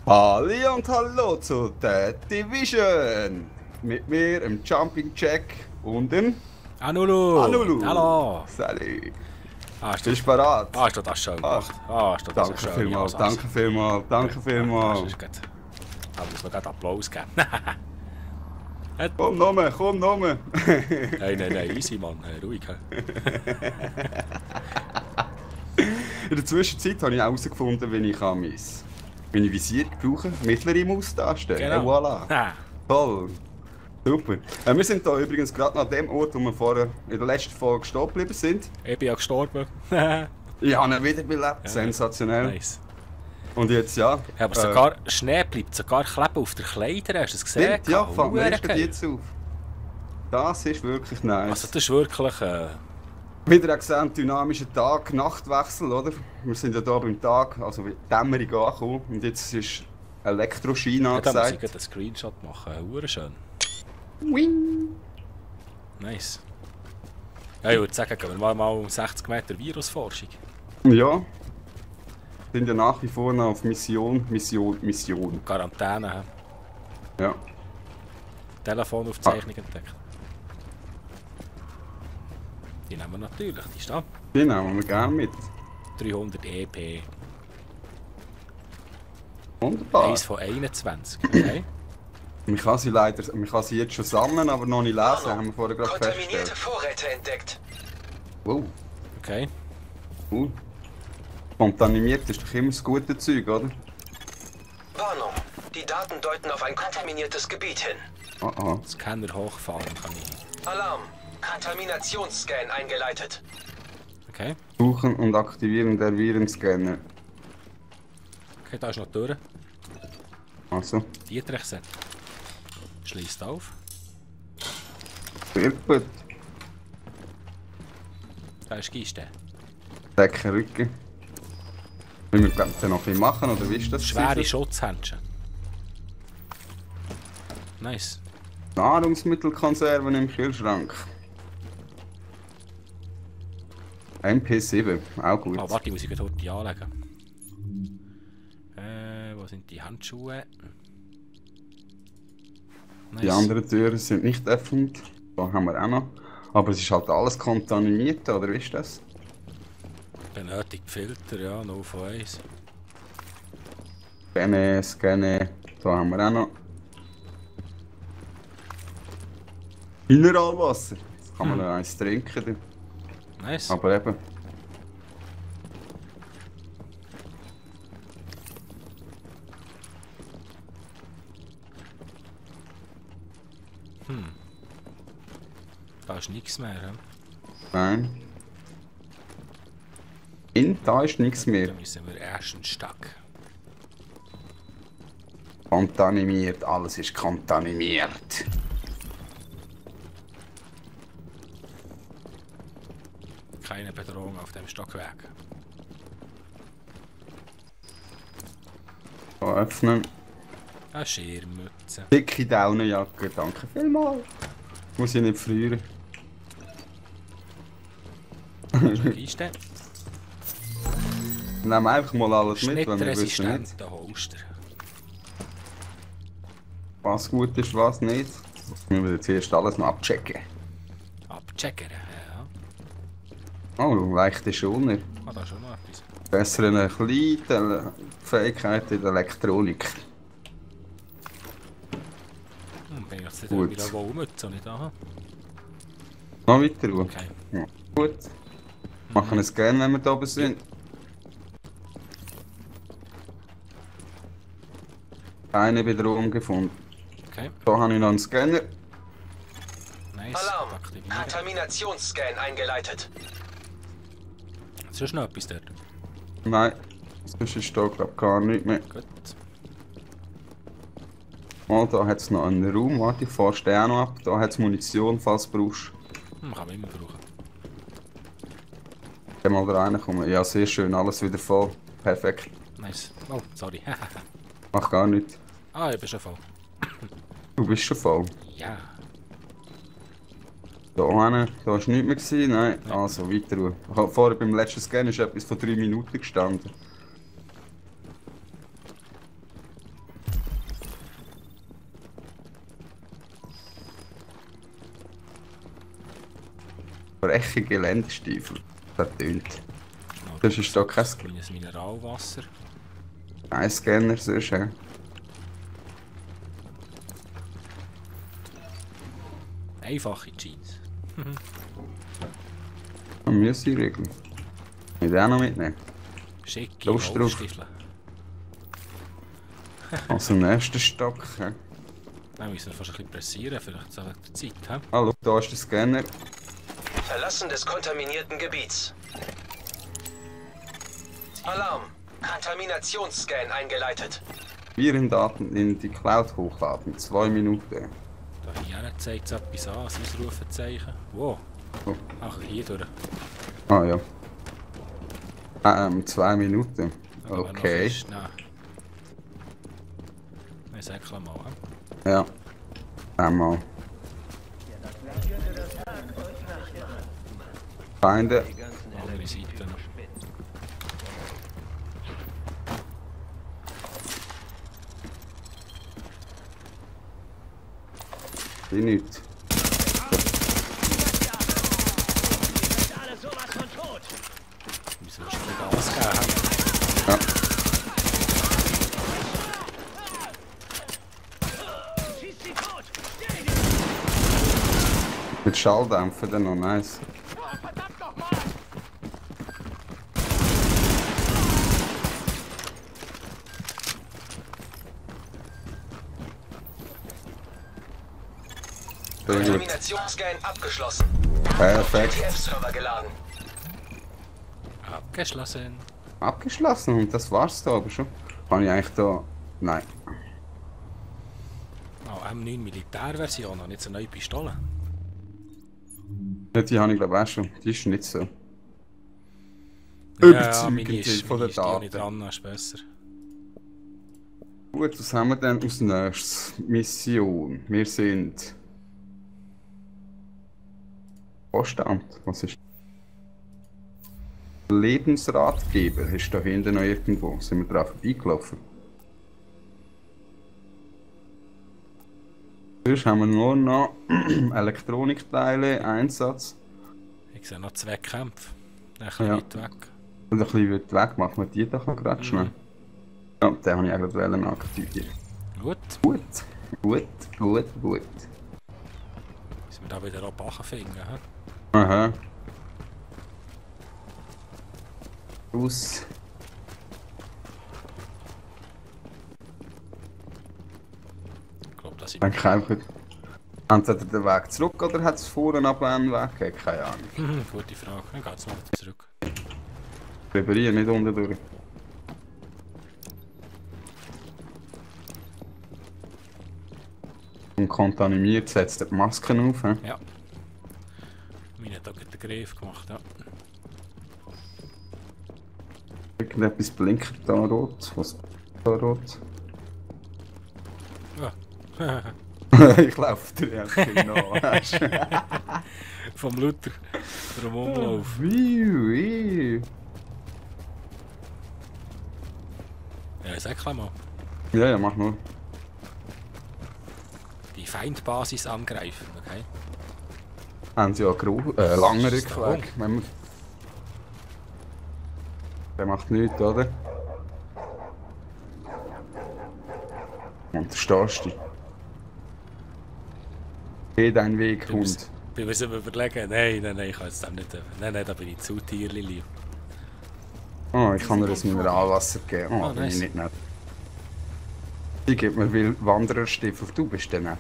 Halli und hallo zu der Division! Mit mir, dem Jumping Jack und dem Anulu! Anulu! Hallo! Sally! Hast du, Bist du bereit? hast du das schön Ah, gemacht? Hast du das eine danke schöne vielmals, Ansatz? danke vielmals, danke Ja, das vielmals! ist gut. Da muss noch gerade Applaus geben. Komm nochmal! Nein, easy, Mann. Ruhig. In der Zwischenzeit habe ich auch herausgefunden, wie ich meine Visier brauche, mittlere Maustaste. Et Genau. voilà! Ha, Toll! Super! Wir sind hier übrigens gerade an dem Ort, wo wir vorher in der letzten Folge stehen geblieben sind. ich bin ja gestorben. Ich habe ihn wiederbelebt, sensationell. Nice. Und jetzt ja. Ja, aber sogar Schnee bleibt sogar kleben auf der Kleider. Hast du das gesehen? Stimmt, ja, fällt mir Hure erst geil. jetzt auf. Das ist wirklich nice. Also das ist wirklich... Wieder gesehen, dynamischer Tag-Nachtwechsel, oder? Wir sind ja hier beim Tag, also mit Dämmerung angekommen. Und jetzt ist Elektroschein ja, da muss ich angesagt. gerade einen Screenshot machen. Hure schön. Wing! Nice. Ja, ich würde sagen, gehen wir mal um 60 Meter Virusforschung. Ja. Sind ja nach wie vor noch auf Mission. Quarantäne. Ja. Telefonaufzeichnung entdeckt. Die nehmen wir natürlich, die stehen. Die nehmen wir gerne mit. 300 EP. Wunderbar. 1 von 21. Okay. Man kann sie jetzt schon sammeln, aber noch nicht lesen, haben wir vorher gerade Kontaminierte festgestellt. Vorräte entdeckt. Wow, Okay. cool. Kontaminiert ist doch immer das gute Zeug, oder? Warnung. Die Daten deuten auf ein kontaminiertes Gebiet hin. Oh oh. Scanner hochfahren kann ich. Alarm. Kontaminationsscan eingeleitet. Okay. Suchen und aktivieren der Virenscanner. Okay, da ist noch die Tür. Also, Dietrichsen. Schließt auf. sehr gut. Da ist die Kiste. Decken Rücken. Wollen wir glaub, dann noch ein bisschen machen, oder wie ist das? Schwere Schutzhändchen. Nice. Nahrungsmittelkonserven im Kühlschrank. MP7, auch gut. Ah, warte, ich muss ich gerade die anlegen. Wo sind die Handschuhe? Nice. Die anderen Türen sind nicht öffnet. Da haben wir auch noch. Aber es ist halt alles kontaminiert, oder wie ist das? Benötigt Filter, ja, 0 von 1. Scannen. Da haben wir auch noch. Mineralwasser. Jetzt kann man noch eins trinken. Nice. Aber eben. Da ist nichts mehr. Ja? Nein. Da ist nichts mehr. Da müssen wir erst einen Stack. Kontaminiert. Alles ist kontaminiert. Keine Bedrohung auf dem Stockwerk. So, öffnen. Eine Schirmmütze. Dicke Daunenjacke. Danke vielmals. Muss ich nicht frieren. Kiste. Nehmen einfach mal alles mit, wenn wir wissen nicht, Schnittresistenter Holster. was gut ist, was nicht. Das müssen wir jetzt erst alles noch abchecken. Abchecken, ja. Oh, leichte Schoner. Ah, da ist schon noch etwas. Bessere Fähigkeit in der Elektronik. Bin ich jetzt Gut. wieder Wollmütze nicht da? Noch weiter schauen. Okay. Ja. Gut. Machen es gerne, wenn wir da oben sind. Keine Bedrohung gefunden. Okay. Da habe ich noch einen Scanner. Nice. Alarm. Aktivieren. Kontaminationsscan eingeleitet. Ist schon noch etwas dort? Nein, sonst ist da glaube gar nichts mehr. Gut. Oh, da hat es noch einen Raum. Warte, ich forsche den auch noch ab. Da hat es Munition, falls du brauchst. Kann man immer brauchen. Geh mal da reinkommen. Ja, sehr schön. Alles wieder voll. Perfekt. Nice. Oh, sorry. Mach gar nichts. Ah, ich bin schon voll. Du bist schon voll. Ja. Da hinten, da war nichts mehr gewesen. Nein, also weiter. Vorher beim letzten Scan ist etwas von 3 Minuten gestanden. Freche Geländestiefel. Vertönt. Oh, Das ist doch kein kleines Mineralwasser. Scanner, sonst, ja. Einfache Jeans. Ein Müsli-Riegel. Ich will auch noch mitnehmen. Schicke Lust drauf. Holzstiefel. Also im ersten Stock. Ja. Dann müssen wir fast ein bisschen pressieren, vielleicht so wegen der Zeit. He? Hallo, da ist der Scanner. Verlassen des kontaminierten Gebiets. Alarm! Kontaminationsscan eingeleitet. Virendaten in die Cloud hochladen. 2 Minuten. Da hier zeigt es etwas an, ein Ausrufezeichen. Wow. Oh. Ach, hier durch. Ah ja. 2 Minuten. Okay. Nein. Ich sag mal. Ja. Einmal. Feinde. Andere Seite noch. Die nicht. Müssen wir schon ein Gas geben. Ja. Mit Schalldämpfer dann noch nice. Sehr gut. Kontaminationsscan abgeschlossen. Perfekt. TF-Server geladen. Abgeschlossen. Abgeschlossen und das war's da aber schon. Kann ich eigentlich da... Nein. Oh, M9 Militärversion, noch nicht so eine neue Pistole. Ja, die habe ich glaube auch schon. Die ist nicht so. Ja, Überzeugend meine ist, von meine der ist die nicht Daten. dran, ist besser. Gut, was haben wir denn als nächstes? Mission. Wir sind... Vorstand. Was ist... Lebensratgeber. Ist da hinten noch irgendwo? Sind wir drauf vorbeigelaufen? Sonst haben wir nur noch Elektronikteile, Einsatz. Ich sehe noch 2 Kämpfe. Ein bisschen Ja. weit weg. Und ein bisschen weit weg machen wir die doch gerade schnell. Ja, den habe ich eigentlich aktivieren. Gut. Gut, gut, gut, gut. Müssen wir da wieder abbachen finden. He? Aha. Aus. Ich glaube, das Dann kann einfach entweder den Weg zurück oder hat es vorne ab einen Weg gegeben? Keine Ahnung. Gute Frage. Dann geht es noch zurück. Drüber hier, nicht unten durch. Und kontaminiert setzt er die Masken auf. He? Ja. Meine hat auch den Griff gemacht. Ja. Irgendetwas blinkt da rot. Was da rot? Ja. Ich laufe dir ja viel nach. Vom Luther. Vom Umlauf. Wie? Ja, sag mal. Ja, ja, mach nur. Die Feindbasis angreifen, okay? Haben sie ja langen Das ist Rückweg. Wenn wir... Der macht nichts, oder? Und da stehst du. Geh deinen Weg, Hund. Wir müssen überlegen. Nein, ich kann jetzt dem nicht. Nein, da bin ich zu tierli lieb. Oh, ich kann dir das Mineralwasser geben. Oh, Ah, bin nice. ich nicht nett. Die gibt mir will Wandererstiefel. Du bist der nett.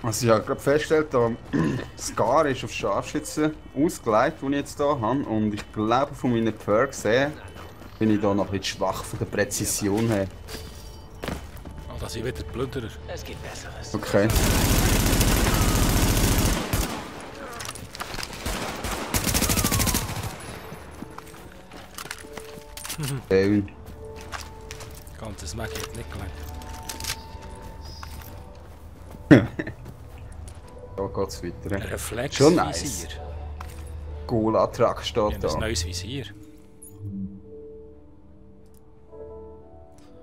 Also ich habe gerade festgestellt, da Scar ist auf Scharfschützen ausgelegt, den ich jetzt hier habe. Und ich glaube, von meinen Perks her bin ich da noch ein bisschen schwach von der Präzision her. Oh, da sind wieder die Plünderer. Es gibt Besseres. Okay. Schön. Ganzes Mag hat nicht gelangt. Da geht's weiter. Ein Reflex Schon nice. Visier. Gola-Truck Wir steht haben ein da. neues Visier.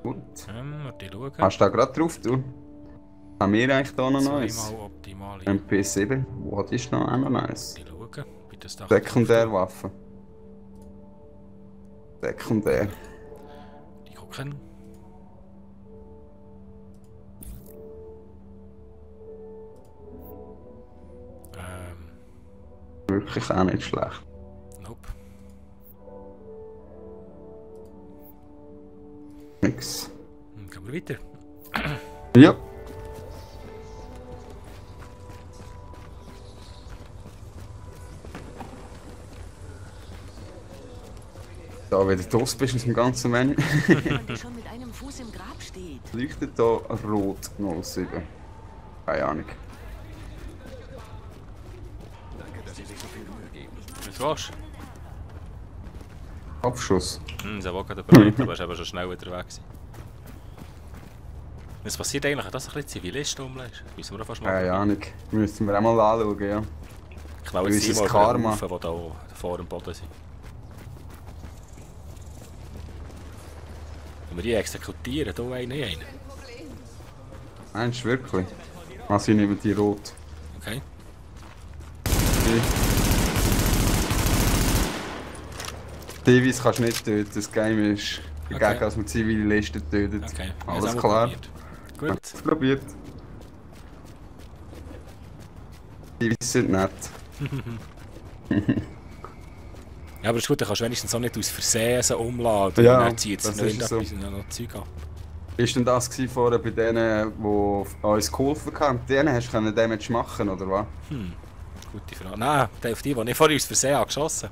Gut. Warte, schauen. Hast du da gerade drauf, du? haben wir eigentlich da noch Neues? Zweimal optimale. MP7, was ist noch einmal nice? Die schauen, bei das Dach. Sekundärwaffe. Sekundär. Die gucken. Wirklich auch nicht schlecht. Nope. Nix. Gehen wir weiter. Ja. Da wieder draus bist aus dem ganzen Menü. Jemand, der schon mit einem Fuß im Grab steht. Leuchtet da rot 07. Keine Ahnung. Was war's? Abschuss. Das war auch gerade bereit, aber er ist eben schon schnell wieder weg. Was passiert eigentlich, dass ein bisschen Zivilisten umlässt? Müssen wir auch fast mal Keine Ahnung. Müssen wir auch mal anschauen, ja. knallen Wie sie ist mal das über den Karma? Haufen, die da vor dem Boden sind. Wenn wir die exekutieren, da einen. Meinst du wirklich? Also ich nehme die rot. Okay. Teilweise kannst du nicht töten, das Game ist dagegen, Okay. als man Zivilisten tötet. Okay. Alles haben wir klar. probiert. Gut. Hat's probiert. Die sind nett. Ja, aber ist gut, dann kannst du wenigstens auch nicht aus Versehen so umladen. Ja, Und dann zieht es das noch ist so. noch Zeug ab. Ist denn das gewesen vorher bei denen, die uns geholfen haben? Denen hast du Damage machen, oder was? Gute Frage. Nein, auf die ich vorhin aus Versehen habe geschossen.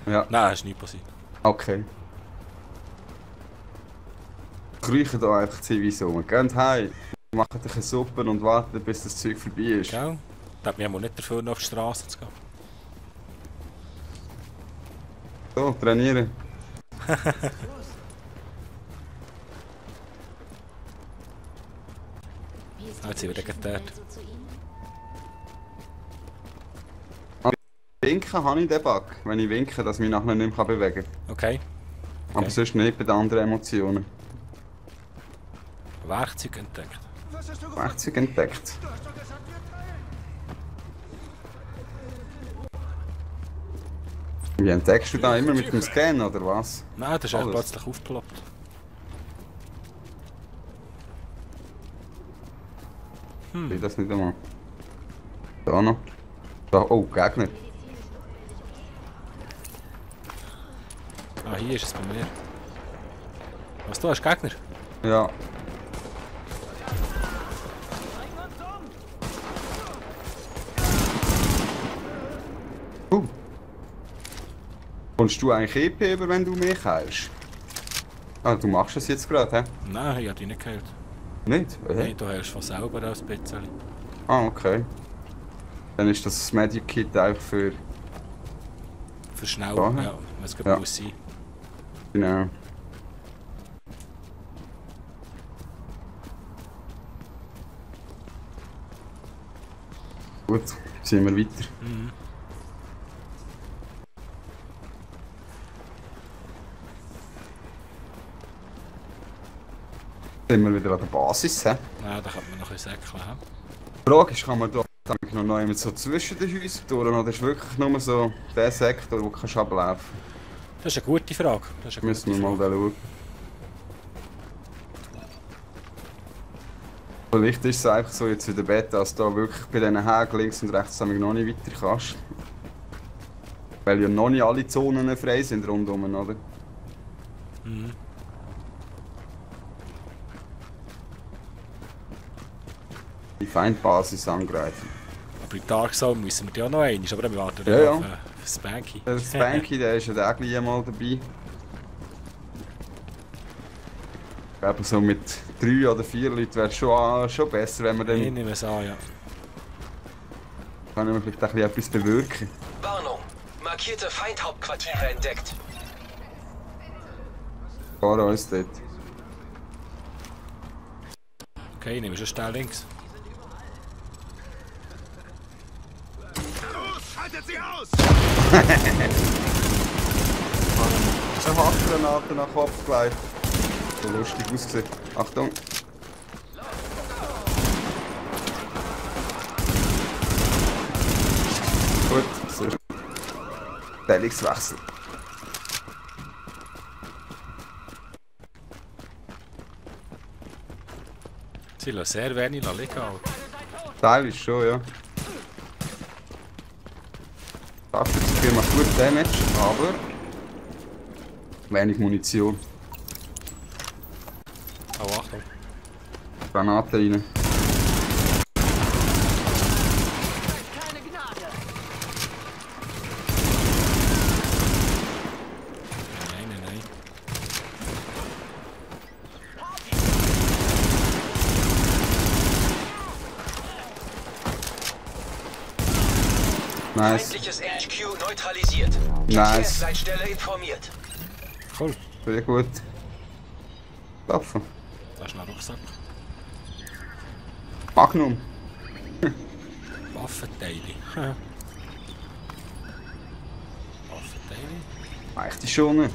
Ja, Nein, ist nicht passiert. okay. Kriechen da einfach Zivis um. Geht heim, machen euch eine Suppe und warten, bis das Zeug vorbei ist. Gell? Da hat mich auch nicht dafür, noch auf die Straße zu gehen. So, trainieren. Wie ist Jetzt sind wir die gleich Welt dort. so zu ihm? Winken habe ich den Bug, wenn ich winke, dass ich mich nachher nicht mehr bewegen kann. Okay. Aber Okay. sonst nicht bei den anderen Emotionen. Werkzeug entdeckt. Werkzeug entdeckt. Wie entdeckst du da immer mit dem Scan oder was? Nein, das ist einfach Alles. plötzlich aufgeploppt. Ich will das nicht einmal. Da noch. Da, oh, Gegner. Ah, hier ist es bei mir. Was, du hast Gegner? Ja. Kommst du eigentlich EP über, wenn du mich heilst? Ah, du machst es jetzt gerade, hä? Nein, ich habe dich nicht gehört. Nicht? Nein, du hörst von selber ein bisschen. Ah, okay. Dann ist das Medic Kit einfach für... Für schnell, Ja. ja, wenn es gerade Ja. muss sein. Genau. Gut, ziehen wir weiter. Sind wir wieder an der Basis, hä? Nein, da könnte man noch ein bisschen säckeln. He? Die Frage ist, kann man da noch jemand so zwischen den Häusern durch oder ist wirklich nur so der Sektor, wo du ablaufen kannst? Das ist eine gute Frage. Das ist eine Müssen wir gute mal Frage. schauen. Vielleicht ist es einfach so jetzt in der Beta, dass du da wirklich bei diesen Hägen links und rechts noch nicht weiter kannst. Weil ja noch nicht alle Zonen frei sind rundum, oder? Mhm. Die Feindbasis angreifen. Aber in Dark Zone müssen wir die auch noch einmal, aber wir warten Ja, ja. auf Spanky. Der Spanky, der ist ja auch gleich mal dabei. Ich glaube, so mit 3 oder 4 Leuten wäre es schon besser, wenn wir Ich dann nehme es an, ja. können wir vielleicht ein bisschen etwas bewirken. Warnung. Markierte Feindhauptquartiere entdeckt. Vor uns dort. Okay, ich nehme schon schnell links. Schaltet sie aus! So Handgranaten nach Kopf gelegt. So lustig ausgesehen. Achtung. Teilungswechsel. Sie lassen sehr wenig liegen. Alter. Teil ist schon, ja. Waffenspiel macht gut Damage, aber wenig Munition. Oh, Achtung. Granate rein. Nein, nein, nein. Nice. Feindliches HQ neutralisiert. Nice. Leitstelle informiert. Cool. Sehr gut. Waffe. Da ist noch ein Rucksack. Magnum. Waffenteile. Waffenteile? Eigentlich schon nicht.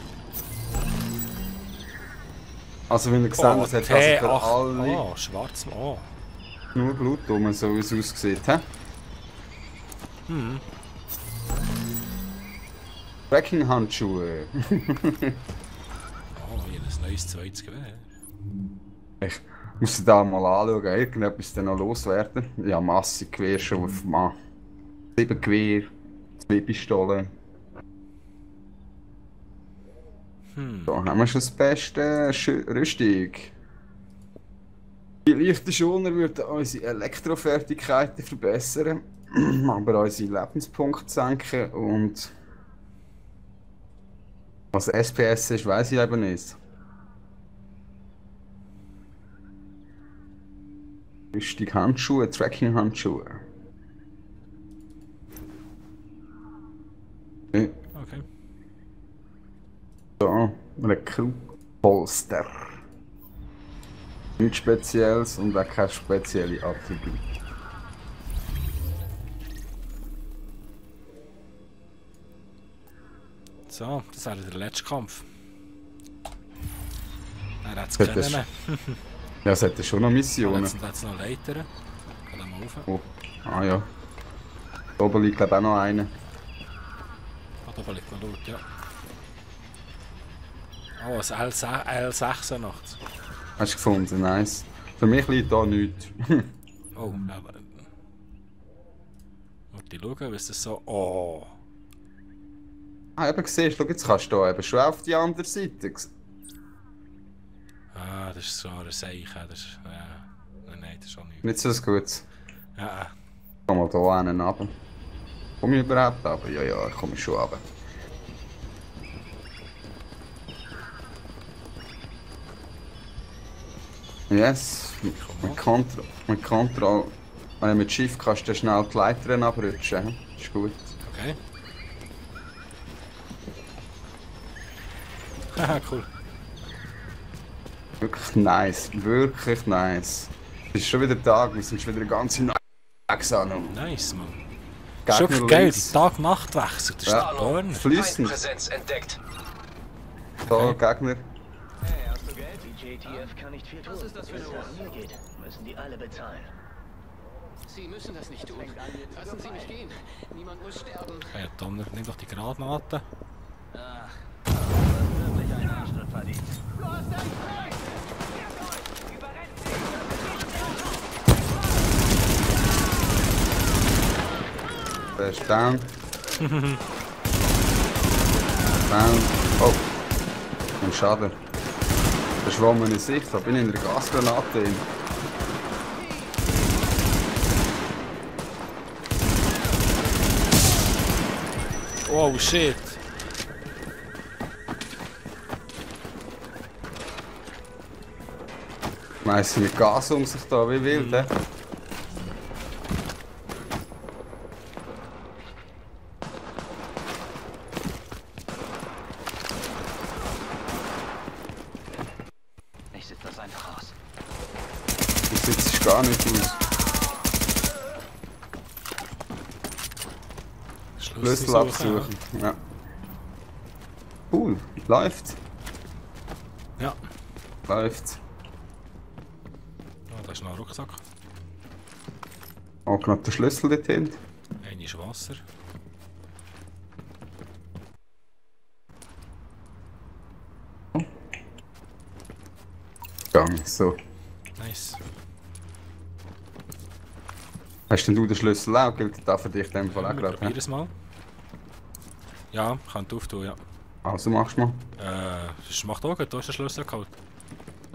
Also wenn ihr gesehen habt, es hat also für alle Oh, schwarz. Oh. nur Blut rum, so wie es aussieht. He? Hm. Trekking-Handschuhe. Oh, hier ein neues zweites Gewehr. Ich muss da mal anschauen, irgendetwas dann noch loswerden. Ja, massig Gewehr schon auf Mann. 7 Gewehr, 2 Pistolen. So, haben wir schon das beste Rüstung. Die leichten Schoner würden unsere Elektrofertigkeiten verbessern, aber unsere Lebenspunkte senken und was SPS ist, weiss ich eben nicht. Rüstung, Handschuhe, Tracking-Handschuhe. Okay. Okay. So, Rekrutpolster. Nichts Spezielles und auch keine spezielle Attribute. So, das wäre der letzte Kampf. Er hat es Hat das- können. Ja, es hat ja schon noch Missionen. Jetzt hat es noch Leitern. Geht mal rauf. Oh. Ah ja. Da oben liegt glaube ich auch noch einer. Ah, da liegt noch Loot, ja. Oh, ein L86. Hast du gefunden? Nice. Für mich liegt da nichts. Oh, aber... Warte, schauen, was das so... Oh... Ah, eben siehst du, jetzt kannst du da eben schon auf die andere Seite. Ah, das ist so ein Zeichen. Das ist... Ja... Nein, das ist auch nicht. Nicht so gut. Ja, Komm mal da einen runter. Komm ich überhaupt runter? Ja, ja, ich komme schon runter. Yes, mit Control. Mit Shift kannst du schnell die Leitern abrutschen. Ist gut. okay. Haha, cool. Wirklich nice, wirklich nice. Es ist schon wieder Tag, wir sind schon wieder eine ganze Nacht an. Nice, Mann. Gegner Schon geil, links. Tag-Nacht-Wechsel. Das ist Ja. der Burn. Fließend. Feindpräsenz entdeckt. Da, Gegner. Hey, hast du Geld? Die JTF kann nicht viel tun. Was ist das für eine Uhr? Mir geht, müssen die alle bezahlen. Sie müssen das nicht tun. Lassen Sie mich gehen. Niemand muss sterben. Ja, Donner, nimm doch die Granaten. Wirklich einen Arschtritt verdient. Der ist down. Down. Oh. Ein Schaden. Das schwamm meine Sicht, da bin ich in der Gasgranate drin. Oh shit. Meist mit Gas um sich da wie wild, hä? Ich sitze das einfach aus. Du sitzt gar nicht aus. Schlüssel absuchen. Ja. Cool, läuft. Ja. Läuft. Oh, da ist noch ein Rucksack. Auch gerade der Schlüssel dort hin. Einer ist Wasser. Gang, so. Nice. Hast denn du den Schlüssel auch? Gilt das für dich in dem Fall auch Wir gerade? probieren es mal. Ja, kann du auftun, ja. Also machst du mal. Das macht auch gut, du hast den Schlüssel geholt.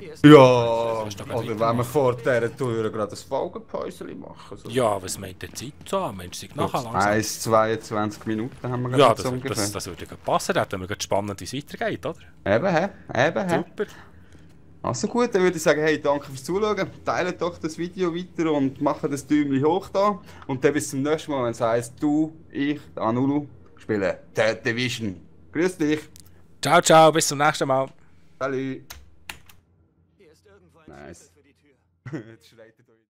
Ja, ist doch oder nicht wenn wir vor dieser Tür gerade ein Folgenpäuschen machen. So. Ja, was meint die Zeit so? Mensch, sie nachher langsam. 1,22 Minuten haben wir Ja, gerade das, ungefähr. das würde ja passen, dann wenn es spannend wie es weitergeht, oder? Eben, hä? Super. Also gut, dann würde ich sagen, hey, danke fürs Zuschauen. Teilt doch das Video weiter und macht das Däumchen hoch da. Und dann bis zum nächsten Mal, wenn es heisst, du, ich, Anulu, spielen The Division. Grüß dich. Ciao, ciao, bis zum nächsten Mal. Salut. Nice. Jetzt schreit er